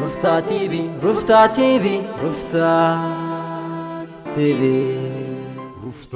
ሩፍታ ቲቪ፣ ሩፍታ ቲቪ፣ ሩፍታ ቲቪ። ሩፍታ።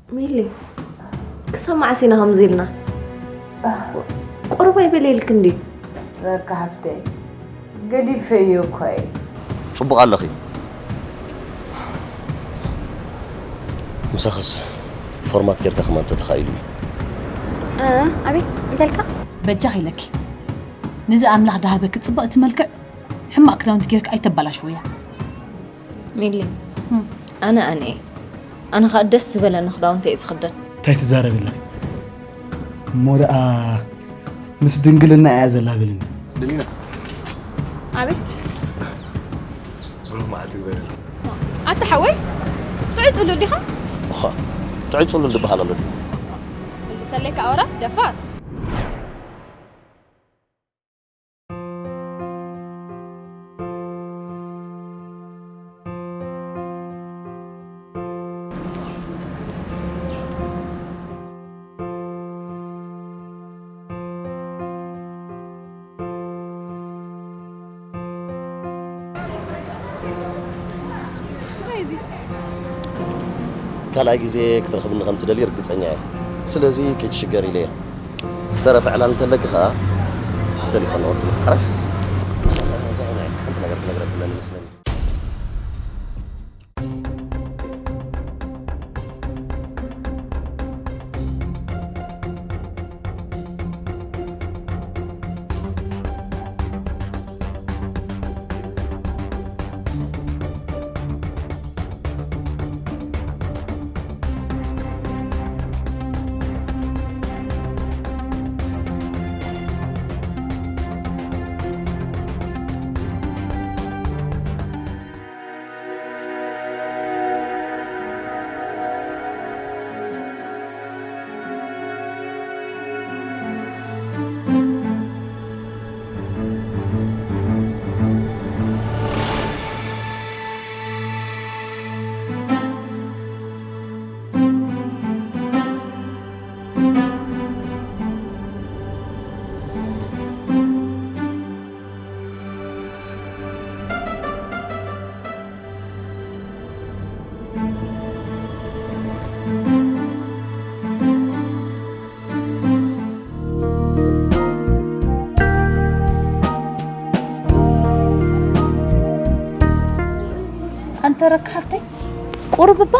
ሚሊ፣ ክሳብ መዓስ ኢና ከምዚ ኢልና? ቁሩብ ኣይበል ኢልክ እንድዩ። ረካ ሓፍተይ፣ ገዲፈዮ እኳ እየ። ጽቡቕ ኣለኺ። ምሳኽስ ፎርማት ጌርካ ከማን እንተተኻኢሉ እዩ። እ፣ ኣቤት፣ እንታይ ኢልካ? በጃኺ ኢለኪ። ነዚ ኣምላኽ ዝሃበኪ ጽብቕቲ መልክዕ ሕማቕ ክዳውንቲ ጌርካ ኣይተበላሽውያ። ሚሊ፣ እም። ኣነ ኣነ እየ። ኣነ ኸኣ ደስ ዝበለኒ ክዳውንቲ እየ ዝኽደን። እንታይ ትዛረቢ ኣለኺ? እሞ ደኣ ምስ ድንግልና እያ ዘላ በልኒ። ድሊና። ኣቤት። ብሩህ መዓልቲ ግበረልኪ። ኣታ ሓወይ፣ ጥዑይ ጽሉል ዲኻ? እኻ፣ ጥዑይ ጽሉል ዝበሃል ኣሎ ድዩ? ምልሰለይ ከኣ ወራ ደፋር። እንታይ እዚ? ካልኣይ ግዜ ክትረኽብኒ ከም ትደልዪ ርግጸኛ እየ። ስለዚ ከይትሽገሪ ኢለ እየ። ዝተረፈ ዕላል እንተለኪ ኸኣ ብቴሌፎን ንቕጽል። ሓራይ? ሓንቲ ነገር ትነግረኪ ኣለኒ ይመስለኒ። ኣንተ ረካ ሓፍተይ፣ ቁሩብ እባ።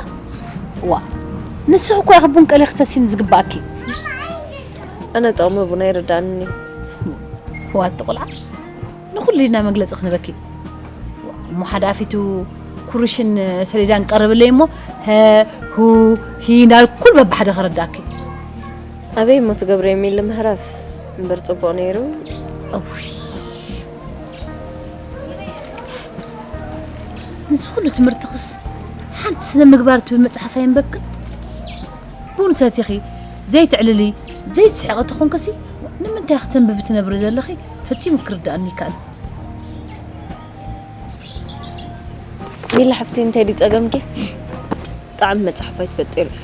ዋ፣ ንስኺ እኮ ኢኺ ቡን ቀሊኺ ተሲኒ ዝግባኣኪ። ኣነ ጥቕሚ ቡን ኣይርድኣንን እዩ። ዋቲ ቆልዓ፣ ንኹሉ ኢልና መግለጺ ክንበኪ። እሞ ሓደ ኣፊቱ ኩርሽን ሰሌዳን ቀርብለይ እሞ፣ ሀ፣ ሁ፣ ሂ እንዳልኩ በብሓደ ከረድኣኪ። ኣበይ እሞ ትገብርዮ ሚሊ ምህራፍ እምበር ጽቡቕ ነይሩ። እውይ። ንዚ ኩሉ ትምህርትኽስ ሓንቲ ስነ ምግባር ትብል መጽሓፍ ኣየንበብክን? ቡን ሰቲኺ ዘይትዕልሊ ዘይትስሕቂ ተኾንክሲ ንምንታይ ኢኺ ተንብቢ ትነብሪ ዘለኺ ፈጺሙ ክርድኣኒ ይከኣል። ቤላ ሓፍቲ፣ እንታይ ድዩ ጸገምኪ? ጣዕሚ መጽሓፍ ኣይትፈልጥዮ ኢኺ።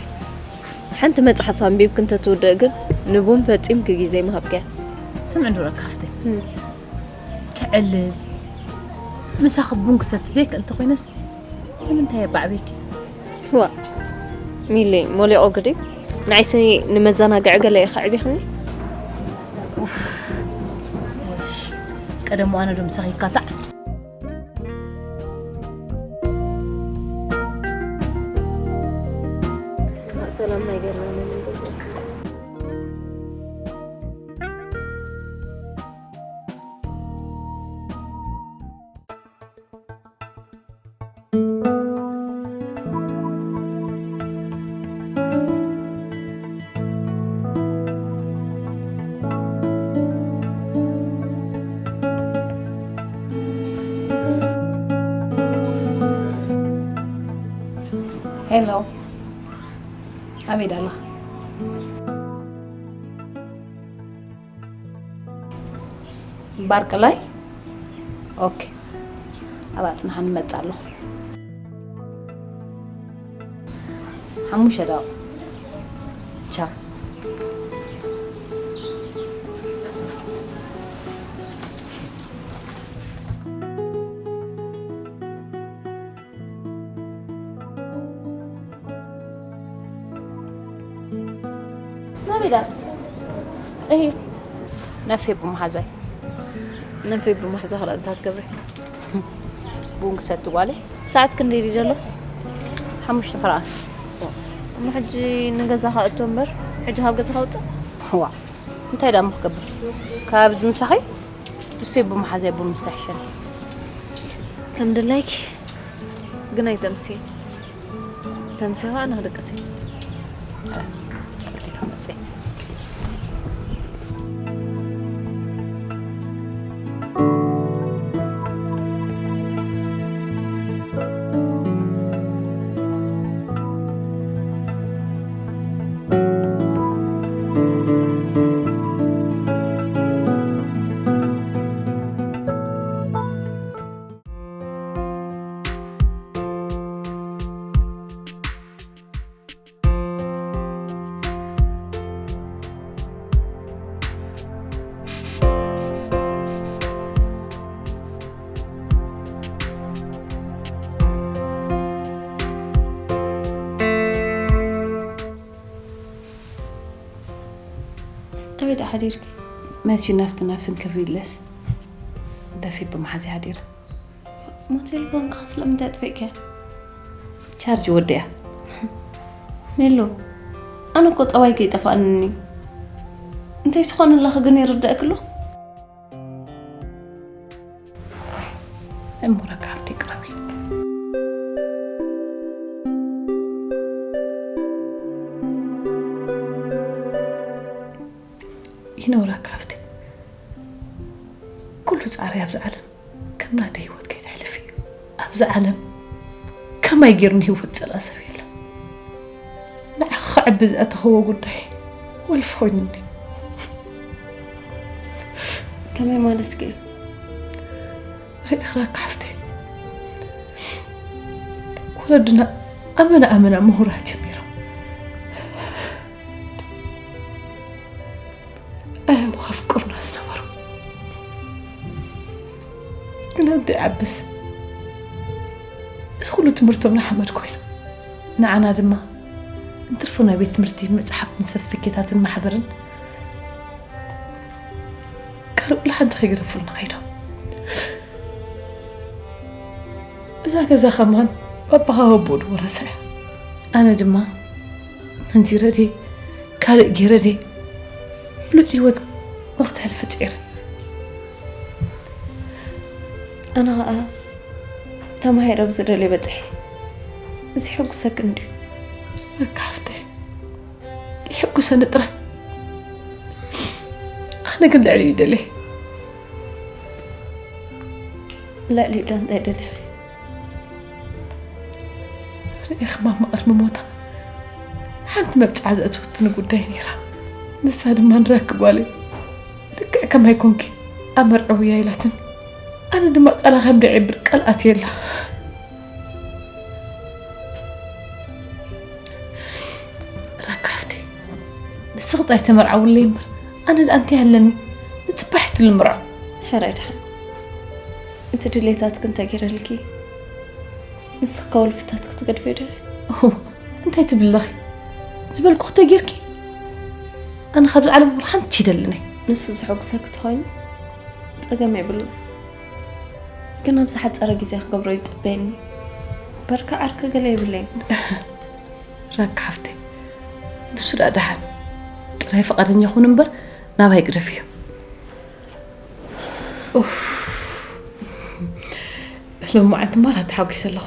ሓንቲ መጽሓፍ ኣንቢብኪ እንተትውድእ ግን ንቡን ፈጺምኪ ግዜ ምሃብክያ። ስምዒ እንዶ ረካ ሓፍተይ። እም። ክዕልል ምሳኺ ቡን ክሰቲ ዘይክእል ተኾይነስ ንምንታይ ኣባዕብየኪ? ዋ ሚሊ፣ ሞሊቑ ግዲ ንዓይሲ ንመዘናግዒ ገለ ኢኺ ኣዕቢኽኒ። ኡፍ። ቀደም ኣነ ዶ ምሳኺ ይካታዕ? ሰላም ናይ ገርና ነው። ሄሎ፣ ኣበይ ዳለኻ? ባርቅላይ? ኦኬ፣ ኣብ ኣጽናሓኒ እመጽእ ኣለኹ። ሓሙሽተ ደቂቕ። ቻው። ናበይ ዳ? እሂ፣ ነፌ ብመሓዛይ። ነፌ ብመሓዛ ካልእ እንታይ ትገብሪ? ቡን ክሰቲ ጓለይ። ሰዓት ክንደይ ድዩ ዘሎ? ሓሙሽተ ፈረቓ። እሞ ሕጂ ንገዛ ከእቶ እምበር፣ ሕጂ ካብ ገዛ ከውፅእ? ዋ፣ እንታይ ደኣ እሞ ክገብር? ካብዚ ምሳኺ? እሱ ብመሓዛይ ቡን ምስታይ ይሕሸኒ። ከም ድላይኪ ግን ኣይተምሲ። ተምሲ ኸዓ ንኽድቅስ እየ። ኧረ፣ ቀልጢፋ መፅእ። ኣበይ ደኣ ሓዲርኪ? መሲ ናፍቲ ናፍትን ክብል ኢለስ ደፊ ብመሓዚ ሓዲር። ሞ ቴሌፎንኪ ስለምንታይ ኣጥፊእክያ? ቻርጅ ወዲኣ። ሜሉ፣ ኣነ እኮ ጠባይ ከይጠፋእንኒ። እንታይ ትኾን ኣለኺ ግን ይርደእኪ ኣሎ? እሞ ረካ ሃብቲ ቅረቢ። ይነውራካ ሃብቲ። ኩሉ ጻዕሪ ኣብዚ ዓለም ከም ናተይ ህይወት ከይተሕልፊ እዩ። ኣብዚ ዓለም ከማይ ገይሩ ንህይወት ዝጸልኣ ሰብ የለን። ንዓኺ ከዕቢ ዘእተኽዎ ጉዳይ ወልፊ ኮይኑኒ። ከመይ ማለትኪ እዩ? ርኢኽራካ ሓፍተይ፣ ወለድና ኣመና ኣመና ምሁራት እዮም ነይሮም። ኣየው ከፍቅሩና ዝነበሩ። ግና እንታይ ዓብስ፣ እዚ ኩሉ ትምህርቶም ንሓመድ ኮይኑ፣ ንዓና ድማ እንትርፎ ናይ ቤት ትምህርቲ መጽሓፍትን ሰርቲፊኬታትን ማሕበርን ካልእ ወላ ሓንቲ ከይገደፉልና ከይዶም። እዛ ገዛ ከማን ባባኻ ወቦ ድወረሰ። ኣነ ድማ መንዚረ ድየ ካልእ ገይረ ድየ ብሉጽ ህይወት ንኽተሕልፊ ጸይረ። ኣነ ኸኣ ተማሂረ ኣብ ዝደልዮ በጺሐ። እዚ የሐጉሰኪ እንድዩ። በቃ ሓፍተይ፣ የሐጉሰኒ ጥራይ። ኣነ ግን ልዕሊኡ ይደልየ። ልዕሊኡ ዶ እንታይ ደልየ? ርኢኺ ማማ ቅድሚ ሞታ ሓንቲ መብጽዓ ዘእተወትኒ ጉዳይ ነይራ። ንሳ ድማ ንራኪ ጓለይ ልክዕ ከማይ ኮንኪ ኣብ መርዓ ውያ ኢላትኒ። ኣነ ድማ ቃላ ከም ደይዕብር ቃል ኣትየላ። ስቕጥ ኣይተመርዓውለይ እምበር፣ ኣነ ደኣ እንታይ ኣለኒ? ንጽባሕ ትልምርዖ። ሕራይ ደሓን። እቲ ድሌታትኪ እንተገይረልኪ፣ ንስኺ ካብ ልብታትኪ ትገድፍዮ ዲኺ? ኦሆ፣ እንታይ ትብሊ ኣለኺ? ዝበልኩኺ ተገይርኪ? ኣነ ካብዚ ዓለም ወላ ሓንቲ ይደልኒ። ንሱ ዘሐጉሰኪ ተኾይኑ ጸገም የብሉን። ግን ኣብ ዝሓጸረ ግዜ ክገብሮ ይጽበየኒ። በርካ ዓርከ ገለ የብለይን። ራካ ሓፍተይ፣ ንሱ ደኣ ደሓን። ጥራይ ፍቓደኛ ኩን እምበር ናባይ ግደፍዮ። ኡፍ። ሎሚ መዓልቲ ማራ ተሓጒሰ ኣለኹ።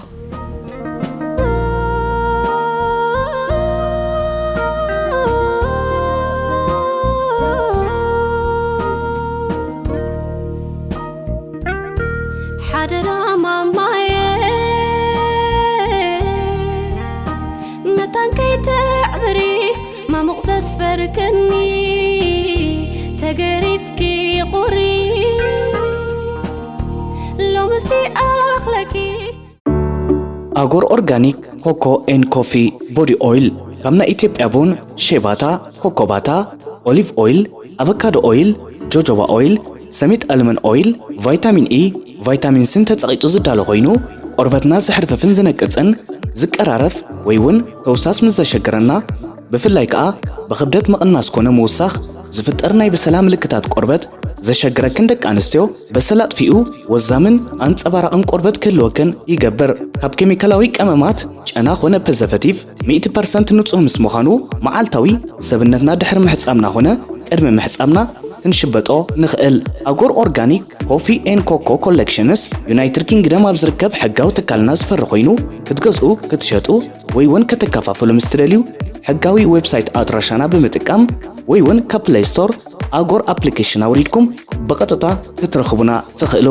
ሓደራ ማማየ፣ መታን ከይተዕብሪ፣ ማሙቕ ዘስፈርክኒ፣ ተገሪፍኪ ቁሪ፣ ሎምሲ ኣኽለኪ። ኣጎር ኦርጋኒክ ኮኮ ኤን ኮፊ ቦዲ ኦይል፣ ካብ ናይ ኢትዮጵያ ቡን፣ ሼባታ፣ ኮኮባታ፣ ኦሊቭ ኦይል፣ ኣቮካዶ ኦይል፣ ጆጆባ ኦይል፣ ሰሚት ኣልመን ኦይል፣ ቫይታሚን ኢ፣ ቫይታሚን ሲን ተጸቒጡ ዝዳሎ ኮይኑ፣ ቆርበትና ዘሕርፍፍን ዝነቅጽን፣ ዝቀራረፍ ወይ እውን ተውሳስ ምስ ዘሸግረና፣ ብፍላይ ከኣ ብኽብደት ምቕናስ ኮነ ምውሳኽ ዝፍጠር ናይ በሰላ ምልክታት ቆርበት ዘሸግረክን ደቂ ኣንስትዮ፣ በሰላ ኣጥፊኡ ወዛምን ኣንጸባራቕን ቆርበት ክህልወክን ይገብር። ካብ ኬሚካላዊ ቀመማት፣ ጨና ኾነ ፕሪዘርቨቲቭ ሚእቲ ፐርሰንት ንጹህ ምስ ምዃኑ፣ መዓልታዊ ሰብነትና ድሕሪ ምሕጻብና ኾነ ቅድሚ ምሕጻብና ክንሽበጦ ንኽእል። ኣጎር ኦርጋኒክ ኮፊ ኤን ኮኮ ኮሌክሽንስ ዩናይትድ ኪንግደም ኣብ ዝርከብ ሕጋዊ ትካልና ዝፈሪ ኮይኑ፣ ክትገዝኡ፣ ክትሸጡ ወይ እውን ከተከፋፍሉ ምስ ትደልዩ፣ ሕጋዊ ዌብሳይት ኣድራሻና ብምጥቃም ወይ እውን ካብ ፕለይ ስቶር ኣጎር ኣፕሊኬሽን ኣውሪድኩም ብቐጥታ ክትረኽቡና ትኽእሉ።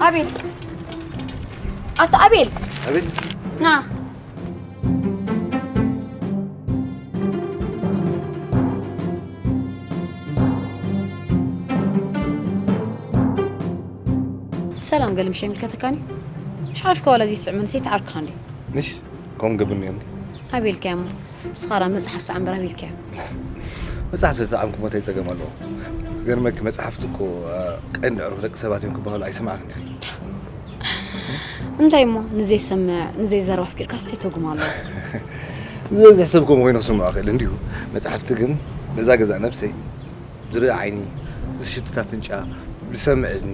ኣቤል፣ ኣታ ኣቤል፣ ኣቤት። ና። ሰላም፣ ገለ ምሽ ይምልከተካኒ? ሓፍካ ዋላ ዘይስዕመኒ ሰይት ዓርክኻ እንዴ? ምሽ፣ ከምኡ ገብር ነይሩ። ኣቤልካ እሞ፣ ንስኻ ራ መጽሓፍ ሰዓም በራ ኣቤልካ። መጽሓፍ ተሰዓምኩ ሞታይ ጸገም ኣለዎ? ገርመክ መጽሓፍቲ እኮ፣ አ፣ ቀንዲ ዕሩኽ ደቂ ሰባት እዮም ክበሃሉ ኣይሰማዕክን ኢኺ። እንታይ እሞ፣ ንዘይሰምዕ፣ ንዘይዛረብ ኣፍቂርካ ስታይ ትርጉም ኣለዎ? ዝበዝሕ ሰብ ከምኡ ኮይኑ ክስምዖ ክእል እንዲሁ። መጽሓፍቲ ግን በዛ ገዛእ ነብሰይ ዝርኢ ዓይኒ፣ ዝሽትት ኣፍንጫ፣ ዝሰምዕ እዝኒ፣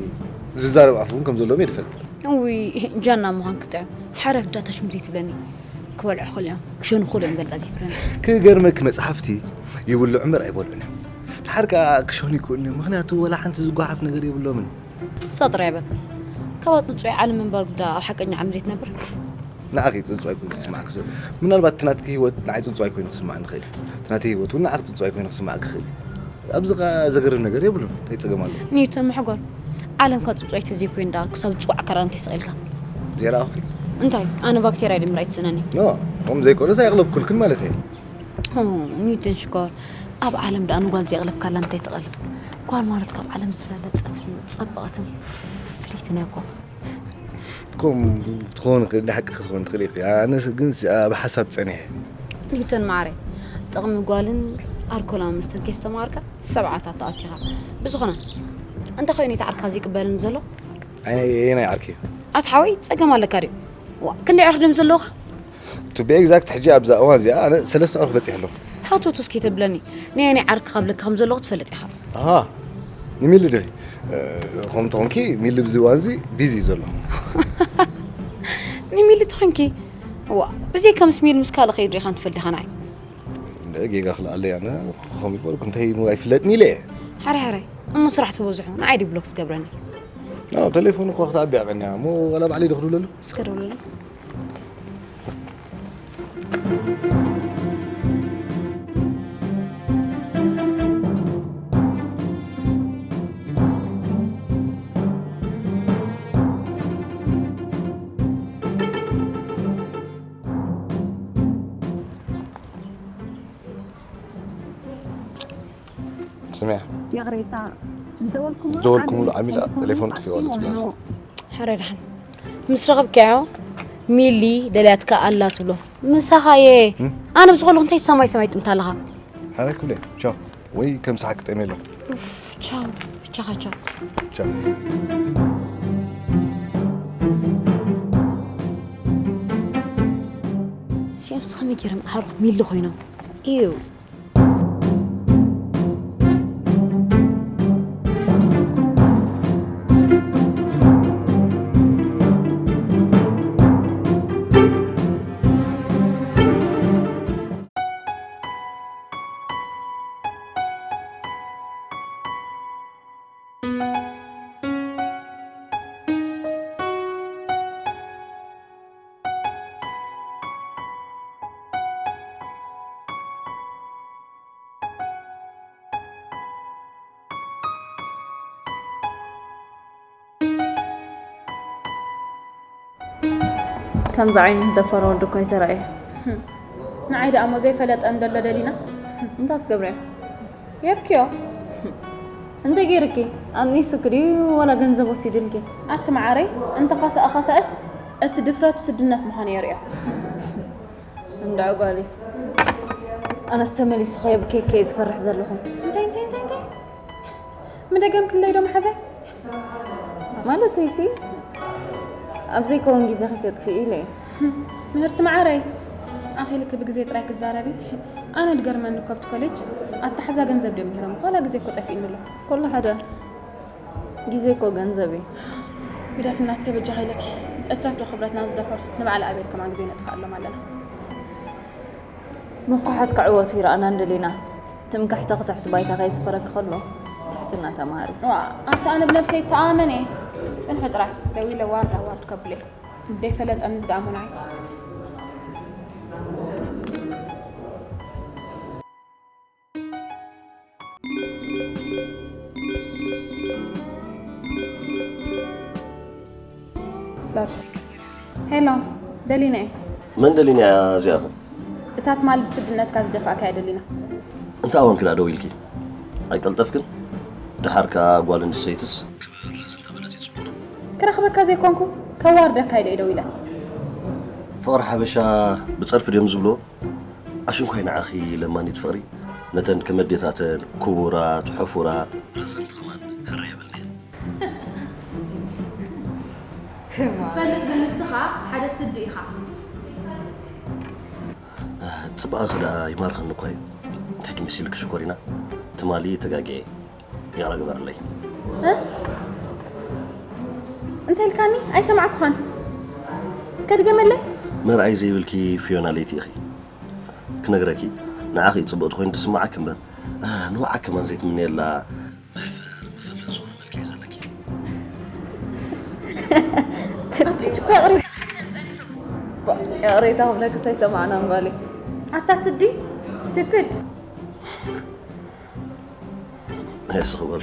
ዝዛረብ ኣፍ እውን ከም ዘለዎም እየ ዝፈልጥ። እውይ፣ ጃና ምዃን ክጥዕም። ሓረፍ ዳታ ሽም ዘይትብለኒ። ክበልዑ ክልኦም፣ ክሸኑ ክልኦም በልዳ ዘይትብለኒ። ክገርመኪ መጽሓፍቲ ይብልዑ እምበር ኣይበልዑን እዮም። ድሓር ከኣ ክሸኑ ይክእሉ እዮም። ምኽንያቱ ወላ ሓንቲ ዝጓሓፍ ነገር የብሎምን። ሳጥራ ይበል። ካብኣ ጽጹይ ዓለም ምንባር ግዳ ኣብ ሓቀኛ ዓለም ዘይትነብር። ንዓኺ ጽጹይ ኮይኑ ክስምዓኪ ዝኽእል። ምናልባት እቲ ናትኪ ህይወት ንዓይ ጽጹይ ኮይኑ ክስምዓኒ ይኽእል እዩ። እቲ ናተይ ህይወት እውን ንዓኺ ጽጹይ ኮይኑ ክስምዓኪ ይኽእል እዩ። ኣብዚ ኸኣ ዘገርም ነገር የብሉን። እንታይ ጸገም ኣሎ? ኒውተን መሕጎል። ዓለምካ ጽጹይ ተዘይኮይኑ ደኣ ክሳብ ጽዋዕ ከራን ተሰቒልካ። ዘይረኣኹኺ? እንታይ? ኣነ ባክቴርያ ድምር ኣይትስእነኒ። ኖ፣ ከምኡ ዘይኮነስ ኣየቕለብኩልክን ማለት እየ። ኦ፣ ኒውተን ሽኮር። ኣብ ዓለም ደኣ ንጓል ዘየቕለብካላ እንታይ ትቐልብ? ጓል ማለት ካብ ዓለም ዝበለጸትን ጸበቕትን ፍልይትን እያ እኮ። ከምኡ ክትኾን ትኽእል፣ ንሓቂ ክትኾን ትኽእል ኢኺ። ኣነ ግን ኣብ ሓሳብ ጸኒሐ። ኒውተን ማዕረ፣ ጥቕሚ ጓልን ኣልኮላዊ መስተን ከይስተማሃርካ ሰብዓታት ተኣቲኻ። ብዝኾነ፣ እንታይ ኮይኑ እቲ ዓርካ ዘይቅበልን ዘሎ? ኣይ-፣ ኣየናይ ዓርኪ እዩ? ኣቲ ሓወይ፣ ጸገም ኣለካ ድዩ? ዋ፣ ክንደይ ዕርክ ድዮም ዘለውኻ? To be exact፣ ሕጂ ኣብዛ እዋን እዚኣ ኣነ ሰለስተ ዕርክ በጺሐ ኣለኹ። ሓቶት እስኪ ተብለኒ፣ ነየናይ ዓርኪ ካብለካ ከም ዘለኹ ትፈልጥ ኢኻ። ኣሃ፣ ንሚሊ ዲኺ? እ፣ ከምኡ ተኾንኪ፣ ሚሊ ብዚ እዋን እዚ ቢዚ እዩ ዘሎ። ንሚሊ ተኾንኪ? ዋ፣ ብዘይካ ምስ ሚሊ ምስ ካልእ ከይዱ ኢኻ ንትፈልጥ ኢኻ ንዓይ። እንደ ጌጋ ክልኣለይ ኣነ፣ ከምኡ ይበልኩ፣ እንታይ እሞ ኣይፍለጥን ኢለ እየ። ሓራይ፣ ሓራይ፣ እሞ ስራሕ ተበዝሑ፣ ንዓይ ድዩ ብሎክ ዝገብረኒ? ኣዎ፣ ቴሌፎን እኮ ክትኣቢ ኣቐንያ፣ እሞ ዋላ ባዕለይ ዶ ክድውለሉ? እስከ ደውለሉ። ስምያ፣ ይቕሬታ ዝደወልኩምሉ ዝደወልኩምሉ ዓሚል ቴሌፎኑ ጠፊኡ ኣሎ ትብለና። ሕረ ደሓን ምስ ረኸብካዮ ሚሊ ደልያትካ ኣላ ትብሎ ምሳኻየ ኣነ ብዝኸሉ እንታይ ሰማይ ሰማይ ጥምታ ኣለኻ ሓራይ ክብለ ቻው። ወይ ከም ሰሓቅ ጠሜ ኣለኹ። ቻው ብቻኻ ቻው ቻው። ሲያም ስኸመይ ገይሮም ዓርኹ ሚሊ ኮይኖም እዩ ከምዚ ዓይነት ደፋር ወዲ እኮ ኣይተራእየ። ንዓይ ደኣ እሞ ዘይፈለጠ እንደሎ ደሊና እንታይ ትገብርያ? የብክዮ። እንታይ ገይርኪ? ኣኒስክ ድዩ ወላ ገንዘብ ወሲድልኪ? ኣቲ መዓረይ እንተኸፍአ ኸፍአስ እቲ ድፍረቱ ስድነት ምዃኑ የርእዮ። እንዳ ጓሊ ኣነስ ተመሊሱ ከየብኬክ እየ ዝፈርሕ ዘለኹ። እንታይ እንታይ እንታይ እንታይ ምደገም ክለይ ዶ መሓዘይ ማለተይሲ ኣብ ዘይከውን ግዜ ከይተጥፍኢ ኢለ እየ። ምህርቲ መዓረይ ኣኺልኪ ብግዜ ጥራይ ክትዛረቢ ኣነ ድገርመኒ እኮ ኣብቲ ኮሌጅ ኣታሓዛ ገንዘብ ድዮም ምሂሮም ዋላ ግዜ እኮ ጠፊእኒ ኣሎ። ኩሉ ሓደ ግዜ እኮ ገንዘብ እዩ። ግደፍና እስከ በጃኺ ኢለኪ እትረፍ ዶ ክብረትና ዝደፈርሱ ንበዓል ኣቤል ከማን ግዜ ነጥፍኣሎም ኣለና። ምኩሓት ክዕወቱ ይረኣና እንደሊና ትምክሕቲ ክትሕቲ ባይታ ከየስፈረኪ ከሎ ትሕትና ተማሃሪ። ዋ ኣታ ኣነ ብነብሰይ ይተኣማመን እየ። ጽንሒ ጥራይ ደው ኢለ ዋርድ ኣዋርድ ከብሎ እየ። ደይፈለጠኒ ዝደኣሞ ንዓይ። ሄሎ ደሊና እየ። መን ደሊና እያ እዚኣ ኸ? እታ ትማል ብስድነትካ ዝደፋእካያ ደሊና። እንታይ ኣወንኪ ደኣ ደዊልኪ? ኣይቀልጠፍክን? ደሓር ከኣ ጓል ኣንስተይትስ ክብርስ እንተበለት እዩ ጽቡቕ ነው። ክረኽበካ ዘይኮንኩ ከዋርደካ ኢለ እየ ደዊለ። ፍቕሪ ሓበሻ ብጸርፊ ድዮም ዝብልዎ? ኣሽንኳይ ንዓኺ ለማኒት ፍቕሪ ነተን ከም ኣዴታተን ክቡራት፣ ሕፉራት፣ ረዘንቲ ኸማን ህረ የብልን'የን። ትፈልጥ ግን ንስኻ ሓደ ስዲ ኢኻ። ጽባቐኺ ደኣ ይማርኸኒ እኳ እዩ። እንታይ ድዩ መሲልኪ ሽኮሪና? ትማሊ ተጋግየ። ይቕረ ግበርለይ። እንታይ ኢልካኒ? ኣይሰማዕኩኻን። እስከ ድገመለይ። መርኣይ ዘይብልኪ ፊዮና ለይቲ ኢኺ። ክነግረኪ ንዓኺ እዩ ጽብቕቲ ኮይኑ ዝስምዓኪ እምበር ንባዕልኪ ከማን ዘይትምነየላ መፈር መፈንፈን ዝኾነ መልክዕ እዩ ዘለኪ። ይቕሬታ ክብለክስ ኣይሰማዕናን ጓለይ። ኣታ ስዲ ስቱፒድ። Hezbollah.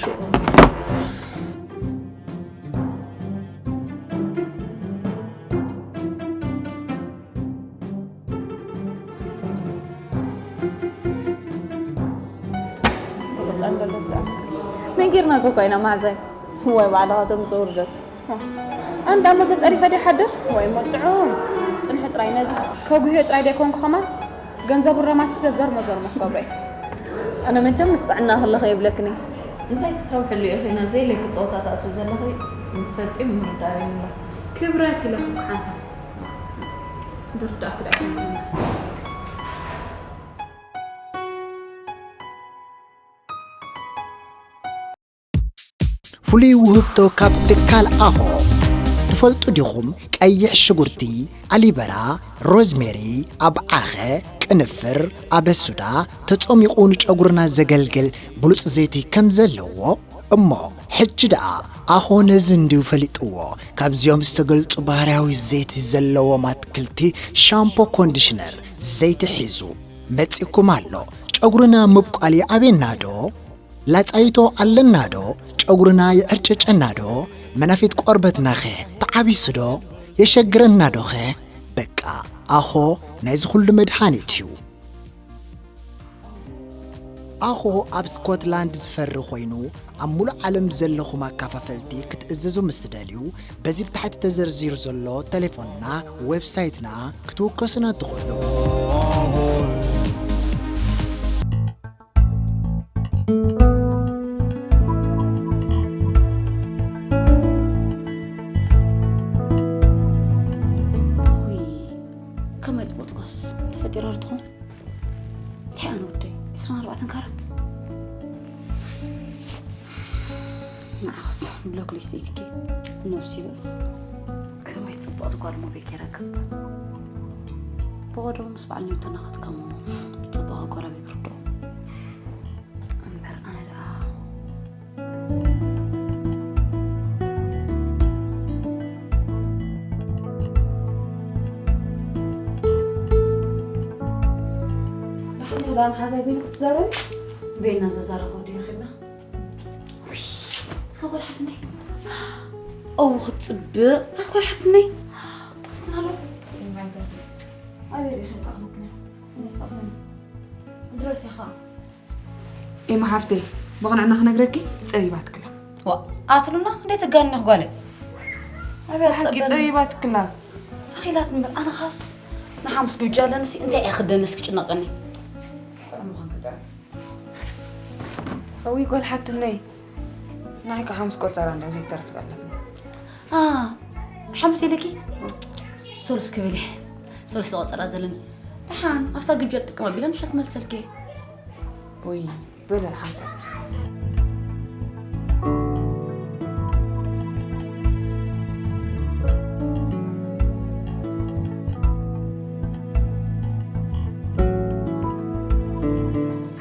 ነጊርና እኮ ኮይና ማዕዛይ ወይ ባዕልኻ ተምፅእ ውርደት ኣንዳ እሞ ተፀሪፈ ደ ሓድር ወይ እሞ ጥዑም ፅንሒ ጥራይ ነዚ ከጉህዮ ጥራይ ደ ኮንኩ ከማን ገንዘቡ ረማሲሰ ዘርሞ ዘርሞ ክገብሮ እዩ። ኣነ መቸም ምስ ጥዕና ከለኸ ይብለክኒ እንታይ ክትረብሕሉ ኢኺ ናብ ዘይለኪ ፀወታ ትኣትዊ ዘለኺ ፈፂሙ ምርዳእ የብሉን። ክብረት ኢለኩ ሓንሳብ ድርዳእኪ ዳ ፍሉይ ውህብቶ ካብ ትካል ኣሆ። ትፈልጡ ዲኹም? ቀይሕ ሽጉርቲ፣ ኣሊበራ፣ ሮዝሜሪ፣ ኣብዓኸ፣ ቅንፍር፣ ኣበሱዳ ተጸሚቑ ንጨጉርና ዘገልግል ብሉጽ ዘይቲ ከም ዘለዎ? እሞ ሕጂ ደኣ ኣሆ ነዚ እንድዩ ፈሊጥዎ። ካብዚኦም ዝተገልጹ ባህርያዊ ዘይቲ ዘለዎም ኣትክልቲ፣ ሻምፖ፣ ኮንዲሽነር፣ ዘይቲ ሒዙ መጺእኩም ኣሎ። ጨጉርና ምብቋል ይኣብየና ዶ? ላጻይቶ ኣለና ዶ? ጨጉርና ይዕርጨጨና ዶ? መናፊት ቆርበትናኸ ተዓቢሱ ዶ? የሸግረና ዶኸ? በቃ ኣኾ ናይዚ ኩሉ መድሃኒት እዩ። ኣኾ ኣብ ስኮትላንድ ዝፈሪ ኮይኑ ኣብ ሙሉእ ዓለም ዘለኹም ኣካፋፈልቲ ክትእዝዙ ምስ ትደልዩ በዚ ብታሕቲ ተዘርዚሩ ዘሎ ቴሌፎንና ዌብሳይትና ክትውከሱና ትኽእሉ። ከመይ ፅቡቅ ትጓስ ተፈጢራ ዶ ትኾን? እንታይ ኣነ ወደይ ዕስራን ኣርባዕተን ካራት ንዓኽስ ብሎክ ሊስት ኢትኪ ነብሲ ይበል። ከመይ ፅቡቅ ትጓል ሙቤክ ይረክብ። ብቐደሙ ምስ በዓል ኒውተን ናኸትካሞ ፅቡቅ ጎረቤት ክርድኦ እምበር ኣነ ደኣ ብሓደ ክዳን ሓዛይ በይኑ ክትዛረቢ? በይና ዘዛረቦ ድዩ ረኺብና? እስከ ጎልሓትነይ። እው ክትፅብቕ ኣኮልሓትነይ። ክትናሎ ኣበይ ርኢኺ ጠቕምክኒ? ነስተቕምኒ ድረስ ኢኻ። ኤማ ሓፍተይ ብቕንዕና ክነግረኪ ጸቢባትክላ። ዋ ኣትሉና እንዴት ተጋንነኽ ጓለይ? ኣበይ ሓቂ ኣትጸበኒ? ጸቢባትክላ። ኣኺላት እምበር ኣነ ኻስ ንሓሙስ ግብጃ ኣለንሲ እንታይ እየ ክደንስ ክጭነቀኒ? ጥዑም ምዃን ክጥዕም። እውይ ጓል ሓትነይ ንዓይ ካብ ሓሙስ ቆጸራ እንዳ ዘይተርፍ ኣለትና። ኣ ሓሙስ ኢለኪ ሶሉስ ክብል እየ። ሶሉስ ቆጸራ ዘለኒ ደሓን ኣብታ ግብጃ ትጥቀም ኣቢለ ንሻት መልሰልኪ። ወይ በለ ሓንሳብ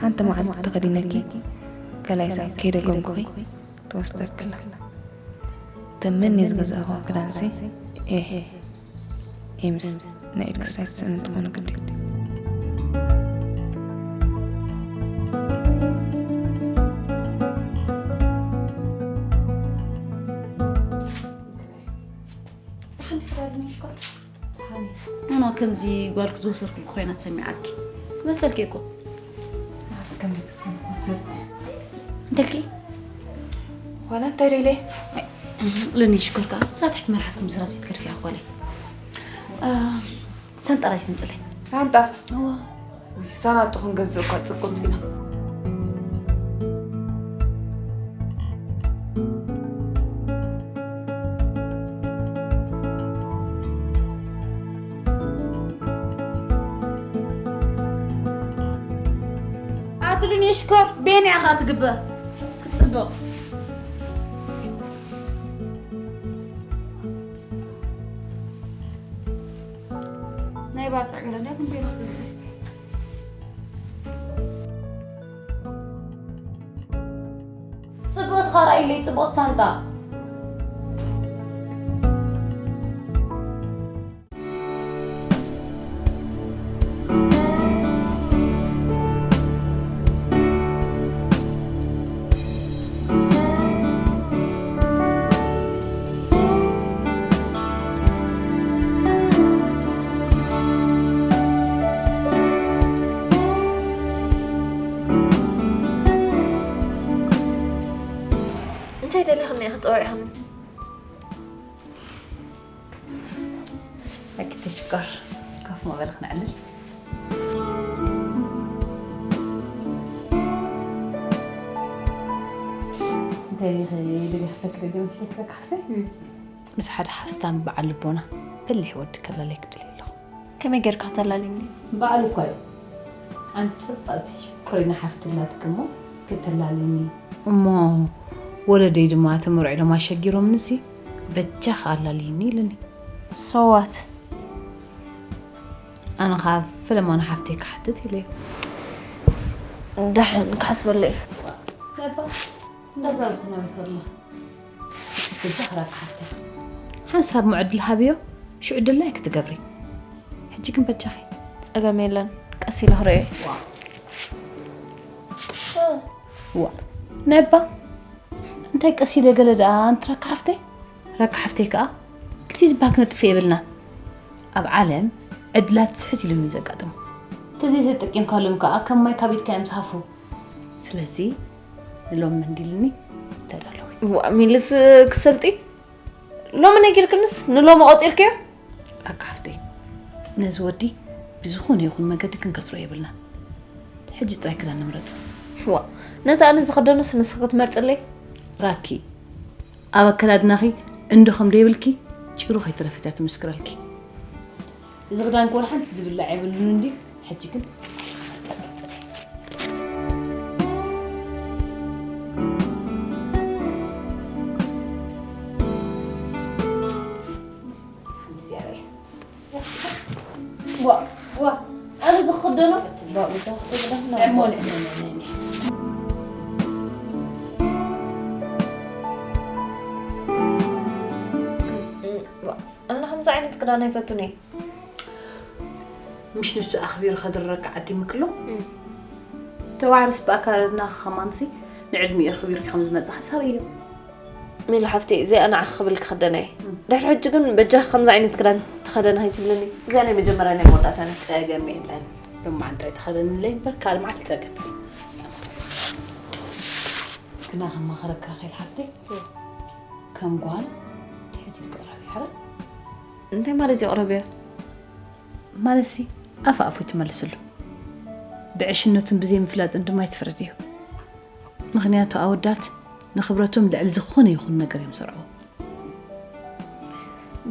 ሓንቲ መዓልቲ ተኸዲነኪ ካልኣይ ሳብ ከይደገምኩኺ ትወስደክላ። ተመን ዝገዛእኳ ክዳንሲ ኤህ ኤምስ ናይ ኢድ ክሳይ ትስእን እንትኾነ ግዲ። ኣና ከምዚ ጓልክ ዝወሰድኩልኩ ኮይና ተሰሚዓልኪ መሰልኪ እኮ እንተልኪ ዋላ እንታይ ደይለ ለኒ ሽኮር ከዓ እዛ ትሕቲ መልሓስ ከም ዝራብ ሲትከድፊ ኣኮለ ሰንጠራ ሲ ትምፅለይ ሳንጣ እዋ ሳናጡ ክንገዝእ እኳ ፅቁፅ ኢና ኣትሉን የሽኮር ቤን ኢኻ ትግበር ክትፅብቕ ናይ ባፅዕ ገለ እንዳ ክንበይ ንኽገብር ፅብቕቲ ኻራ ኢለይ ፅብቕቲ ሳንጣ እንታይ ደሊኽኒ ኢኺ ትፀውዒኽኒ? ኣኪ ተሽከር ኮፍ መበል ክነዕልል እንታይ ዲኺ ደሊኽለኪ ደሊ መስለትለካ ሓፍተይ? ምስ ሓደ ሃፍታም በዓል ልቦና በሊሕ ወዲ ከላልየኪ ደልየ ኣለኹ። ከመይ ጌርካ ክተላልየኒ? በዓል እኳ እዩ። ሓንቲ ጽብቕቲ ሽኮሪና ሓፍቲ ኣላትኪ እሞ ክተላልየኒ። እሞ ወለደይ ድማ እቲ መርዑ ኢሎም ኣሸጊሮምኒሲ በጃኺ ኣላልይኒ ኢሉኒ። So what? ኣነ ኸዓ ፍለማ ንሓፍተይ ክሓትት ኢለዮ። ደሓን ክሓስበሉ እየ። እንዳዛረብኩ ናበይ ትኸዲ ኣለኺ? በጃኺ ራኪ ሓፍተይ። ሓንሳብ ምዕድል ሃብዮ፣ ሽዑ ድላይኪ ትገብሪ። ሕጂ ግን በጃኺ። ጸገም የለን፣ ቀስ ኢለ ክርእዮ እየ። ዋእ ንዕባ እንታይ ቀስ ኢለ ገለ ደኣ ኣንቲ ራኪ ሓፍተይ። ራኪ ሓፍተይ ከኣ ግዜ ዝበሃል ክነጥፍእ የብልናን። ኣብ ዓለም ዕድላት ስሕት ኢሎም እዮም ዘጋጥሙ። እንተዘይተጠቂምካሎም ከኣ ከም ማይ ካብ ኢድካ እዮም ዝሃፍዉ። ስለዚ ንሎሚ መንዲልኒ ተዳለዊ። ዋ፣ ሚልስ ክሰልጢ? ሎሚ ነጊርክንስ ንሎሚ ቆጺርክዮ? ኣካ ሓፍተይ፣ ነዚ ወዲ ብዝኾነ ይኹን መገዲ ክንከስሮ የብልናን። ሕጂ ጥራይ ክዳን ንምረጽ። ዋ፣ ነቲ ኣነ ዝኽደኖስ ንስኺ ክትመርጽለይ? ራኪ፣ ኣብ ኣከዳድናኺ እንዶ ከም ደይብልኪ ጭሩ ከይትረፊ እያ ትምስክረልኪ። እዚ ክዳን ኮን ሓንቲ ዝብላዕ የብሉን እንዲ። ሕጂ ግን ሓንቲ ዝያዳ እየ። ዋ፣ ዋ፣ ኣነ ዝኽደኖ? ዋ፣ ብቻ እስከ ዝደፍና። ዕሞን፣ ዕሞን፣ ዕሞን። ዋ፣ ኣነ ከምዚ ዓይነት ክዳን ኣይፈቱን እየ። ምሽ ንሱ ኣኽቢሩ ከድርረካ ዓዲምክሎ? እም። ተዋዕርስ ብኣካልና ከማንሲ ንዕድሚኡ ኣኽቢርኪ ከም ዝመጻ ሓሳር እዩ። ሜላ ሓፍተይ፣ እዚኣ ንዓኺ ክብል ክኽደና እየ። እም። ድሕሪ ሕጂ ግን በጃኺ ከምዚ ዓይነት ክዳን ተኸደኒ ከይትብልኒ። እዚኣ ናይ መጀመርያ ናይ መወዳእታ እያ። ጸገም የለን። ሎማዓንቲ ጥራይ ተኸደንለይ እምበር፣ ካልእ መዓልቲ ጸገም የለን። ግና ከማኽረኪ ራሄል ሓፍተይ፣ እም። ከም ጓል ትሕት ኢልኪ ቅረቢ፣ ሕረ? እንታይ ማለት እዩ ቅረብዮ? ማለትሲ፣ ኣፍ ኣፉ ትመልስሉ። ብዕሽነቱን ብዘይምፍላጥን ድማ ኣይትፍረድዮ። ምኽንያቱ ኣወዳት ንኽብረቶም ልዕሊ ዝኾነ ይኹን ነገር እዮም ዝሰርዕዎ።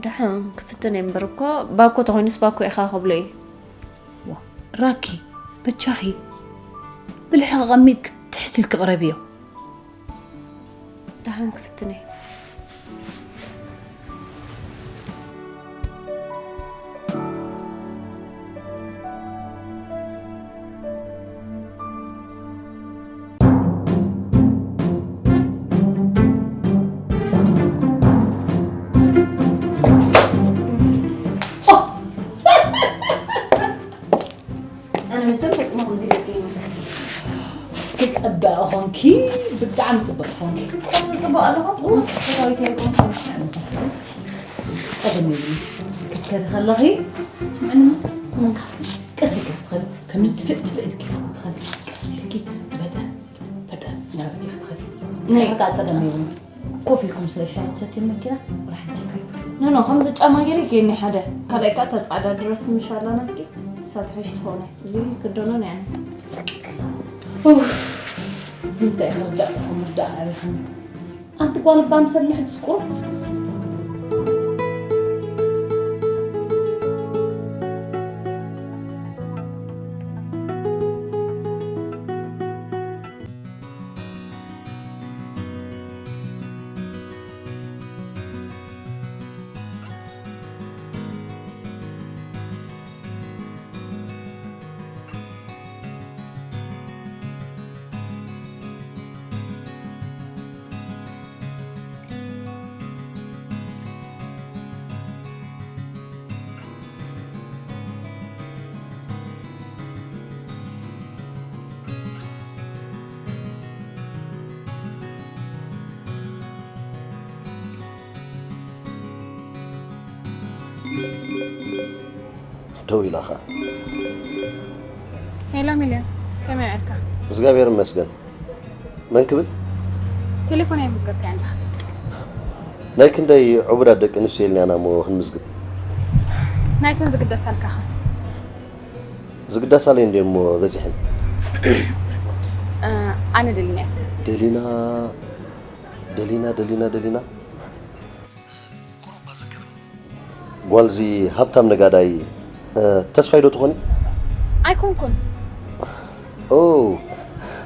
ደሓን ክፍትን እየ እምበር እኮ፣ ባኮ ተኾይኑስ ባኮ ኢኻ ክብሎ እየ። ዋ፣ ራኪ፣ በጃኺ፣ ብልሕኺ ቀሚጥኪ ትሕት ኢልኪ ቅረብዮ። ደሓን ክፍትን እየ። ኣነ መቸም ፈጺመ ከምዚ ኢለ ገይሩ። ክትጸበቒ ኾንኪ፣ ብጣዕሚ ጽብቕቲ ኾንኪ። ከምዚ ጽቡቕ ኣለኹ? ምስ ፈታዊተይ ኣይኮንኩን። ጸገም የብሉን። ክትከዲ ከለኺ፣ ስምዕኒ፣ እም። ቀስ ኢልኪ ክትኸዲ። ከምዚ ድፍእ ድፍእ ኢልኪ ክትኸዲ። ቀስ ኢልኪ፣ በጠን፣ በጠን እናበልኪ ክትኸዲ። ናይ ድሕሪ ከኣ ጸገም የብሉን። ኮፍ ኢልኩም ስለ ሻሂ ትሰትዩ መኪና፣ ወላ ሓንቲ ችግር የብሉን። ኖ፣ ኖ፣ ከምዚ ጫማ ገይረ ይከይድ ናይ ሓደ። ካልኣይ ከኣ እታ ጻዕዳ ድረስ ምሽ ኣላ ናትኪ፣ እሳ ትሕሽ ትኸውን እያ። እዚ ክደኖ ናይ ኣነ። ኡፍ፣ እንታይ ክርዳእ፣ ክርዳእ ኣበይኹም? ኣንቲ ጓል እባ ምሰልና ሕጅስ ቁሩብ። ደው ኢላ ኸኣ። ሄሎ ሚልዮን፣ ከመይ ውዒልካ? እግዚኣብሔር ይመስገን። መን ክብል? ቴሌፎን ኣይምዝገብካያን ዲኻ? ናይ ክንደይ ዕቡዳት ደቂ ኣንስትዮ ኢልና ኢና እሞ ክንምዝግብ? ናይተን ዝግደሳልካ ኸ? ዝግደሳለይ እንድየ እሞ በዚሐን። እ፣ ኣነ ደሊና እየ። ደሊና፣ ደሊና፣ ደሊና፣ ደሊና። ቁሩብ ኣዘክርኒ። ጓልዚ ሃብታም ነጋዳይ፣ እ፣ ተስፋይ ዶ ትኾኒ? ኣይኮንኩን። ኦ፣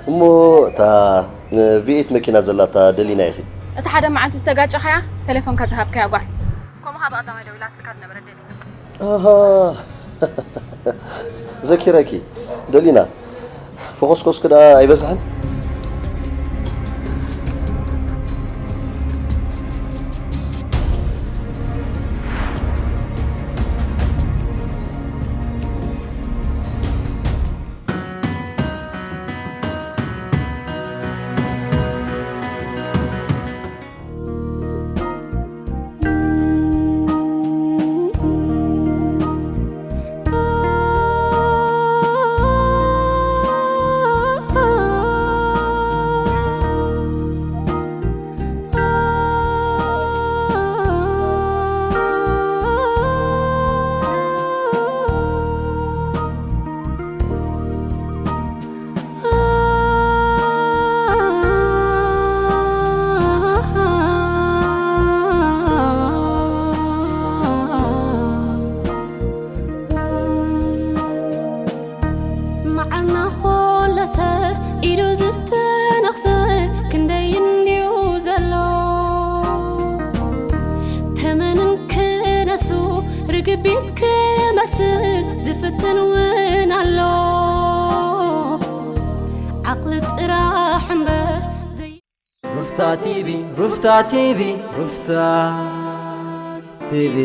እሞ እታ፣ እ፣ ቪ ኤት መኪና ዘላታ ደሊና ኢኺ? እቲ ሓደ መዓልቲ ዝተጋጨኻያ ቴሌፎንካ ዝሃብካያ ጓል። ከምኡ ኸኣ ብቐዳማይ ደዊላትልካ ዝነበረት ደሊና። ኣሃ። ዘኪረኪ፣ ደሊና። ፈኾስኮስኪ ደኣ ኣይበዝሐን? ሩፍታ ቲቪ፣ ሩፍታ ቲቪ፣ ሩፍታ ቲቪ።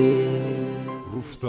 ሩፍታ